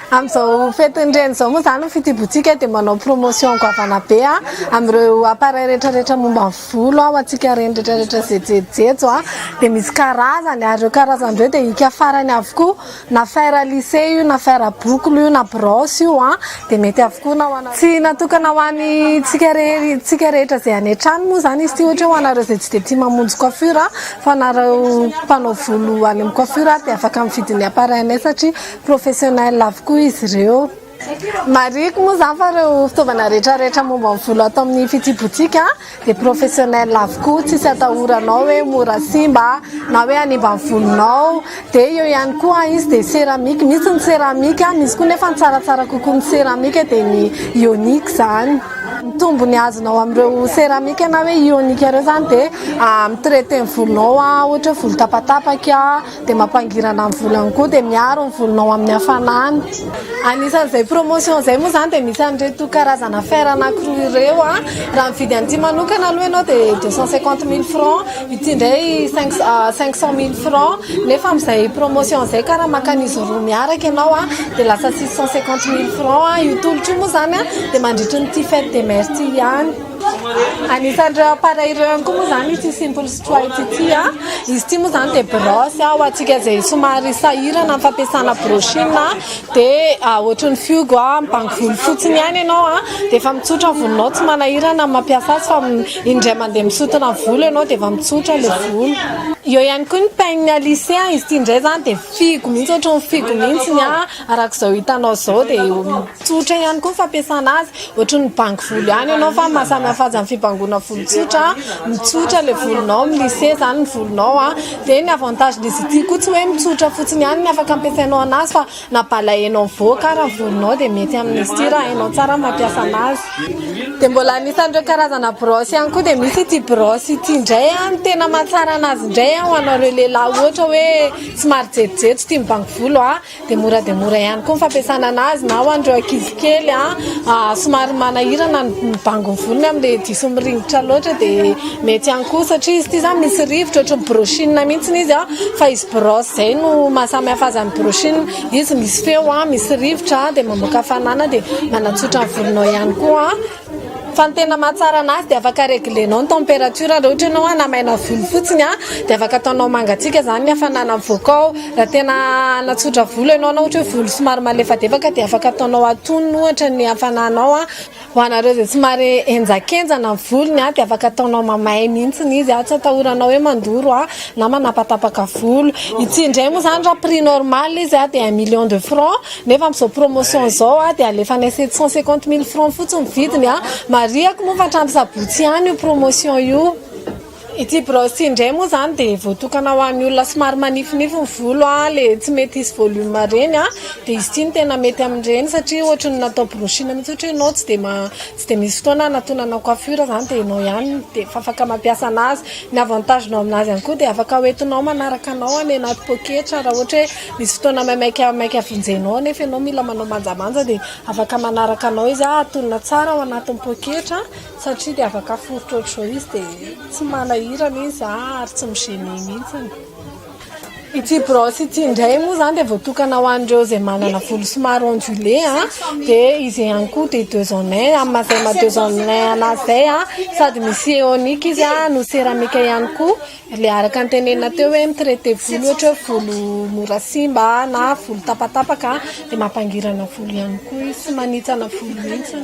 Amin'izao fetin'ny reny izao moa izany ny Fitia Boutique dia manao promotion goavana be amin'ireo appareil rehetrarehetra momba ny volo ho antsika reny rehetrarehetra izay jejojejo dia misy karazany ary ireo karazany ireo dia hika farany avokoa na fer à lisser io na fer à boucle io na brosse io dia mety avokoa na ho ana tsy natokana ho antsika rehetra rehetra izay any an-trano moa izany izy ity ohatra hoe ho anareo izay tsy dia tia mamonjy coiffure fa anareo mpanao volo any amin'ny coiffure dia afaka mividy ny appareil-nay satria professionnel avokoa izy ireo. Marihiko moa izany fa ireo fitaovana rehetrarehetra momba ny volo ato amin'ny Fitia Boutique dia professionnel avokoa, tsisy atahoranao hoe mora simba na hoe hanimba ny volonao. Dia eo ihany koa izy dia céramique, misy ny céramique, misy koa nefa ny tsaratsara kokoa ny céramique dia ny ionique izany. Ny tombony azonao amin'ireo céramique na hoe ionique ireo izany dia mi-traiter ny volonao ohatra hoe volo tapatapaka, Dia mampangirana ny volany koa dia miaro ny volonao amin'ny hafanana. Anisan'izay promotion izay moa izany dia misy an'ireto karazana fer anankiroa ireo. Raha mividy an'ity manokana aloha ianao dia 250 000 francs, ity indray 500 000 francs. Nefa amin'izay promotion izay ka raha maka an'izy roa miaraka ianao dia lasa 650 000 francs. Io tolotra io moa izany dia mandritra ny ity fête des mères ity ihany. Anisan'ireo appareil ireo ihany koa moa izany ity simple straight ity. Izy ity moa izany dia brosse ho antsika izay somary sahirana amin'ny fampiasana brushing dia ohatry ny fihogo, mibango volo fotsiny ihany ianao dia efa mitsotra ny volonao, tsy manahirana ny mampiasa azy fa indray mandeha misintona ny volo ianao dia efa mitsotra ilay volo. Eo ihany koa ny peigne lissé, izy ity indray izany dia fihogo mihitsy, ohatry ny fihogo mihitsy araka izao hitanao izao dia tsotra ihany koa ny fampiasana azy. Ohatry ny mibango volo ihany ianao fa ny maha samy hafa azy amin'ny fibangoana volo tsotra, mitsotra ilay volonao, mi-lisser izany ny volonao an, dia ny avantage-n'izy ity koa tsy hoe mitsotra fotsiny ihany ny afaka ampiasainao anazy fa na balayer-nao mivoaka ary ny volonao dia mety amin'izy ity raha hainao tsara ny mampiasa anazy. Dia mbola anisan'ireo karazana brosse ihany koa dia misy ity brosse ity indray an, ny tena mahatsara anazy indray an ho anareo lehilahy ohatra hoe somary jejojejo tia mibango volo an, Dia mora dia mora ihany koa ny fampiasana anazy na ho an'ireo ankizy kely somary manahirana ny mibango ny volony amin'ilay diso miringotra loatra dia mety ihany koa satria izy ity izany misy rivotra ohatry ny brushing mihitsy izy fa izy brosse izay no mahasamy hafa azy amin'ny brushing, izy misy feo, misy rivotra dia mamoaka hafanana dia manatsotra ny volonao ihany koa. Fa ny tena mahatsara anazy dia afaka reglenao ny température raha ohatra ianao hanamaina volo fotsiny dia afaka ataonao mangatsiaka izany ny hafanana mivoaka ao, raha tena hanatsotra volo ianao na ohatra hoe volo somary malefadefaka dia afaka ataonao antonony ohatra ny hafananao, ho anareo izay somary henjakenjana ny volony dia afaka ataonao mamay mihitsy izy, tsy atahoranao hoe mandoro na manapatapaka volo, ity indray moa izany raha prix normal izy dia un million de francs. Nefa amin'izao promotion izao dia alefanay 750 000 francs fotsiny ny vidiny a! Marihako moa fa hatramin'ny sabotsy ihany io promotion io. Ity brosse ity indray moa izany dia voatokana ho an'ny olona somary manifinify ny volo a, le tsy mety hisy volume ireny a, dia izy ity no tena mety amin'ireny satria ohatry ny natao brushing mihitsy ohatra hoe ianao tsy dia tsy dia misy fotoana hanatonana coiffure izany dia ianao ihany dia efa afaka mampiasa anazy. Ny avantage-nao aminazy ihany koa dia afaka hoentinao manaraka anao any anaty poketra raha ohatra hoe Misy fotoana maimaika maika vonjenao anefa ianao mila manao manjamanja dia afaka manaraka anao izy atonina tsara ao anatin'ny poketra satria dia afaka aforitra ohatr'izao izy dia tsy manahirana izy ary tsy mi-gêner mihitsy. Ity brosse ity indray moa izany dia voatokana ho an'ireo izay manana volo somary ondulé dia izy ihany koa dia deux en un amin'ny maha izay maha deux en un anazy izay sady misy ionique izy no céramique ihany koa. Ilay araka ny tenenina teo hoe mi-traiter volo ohatra hoe volo mora simba na volo tapatapaka dia mampangirana volo ihany koa izy, tsy manitsana volo mihitsy.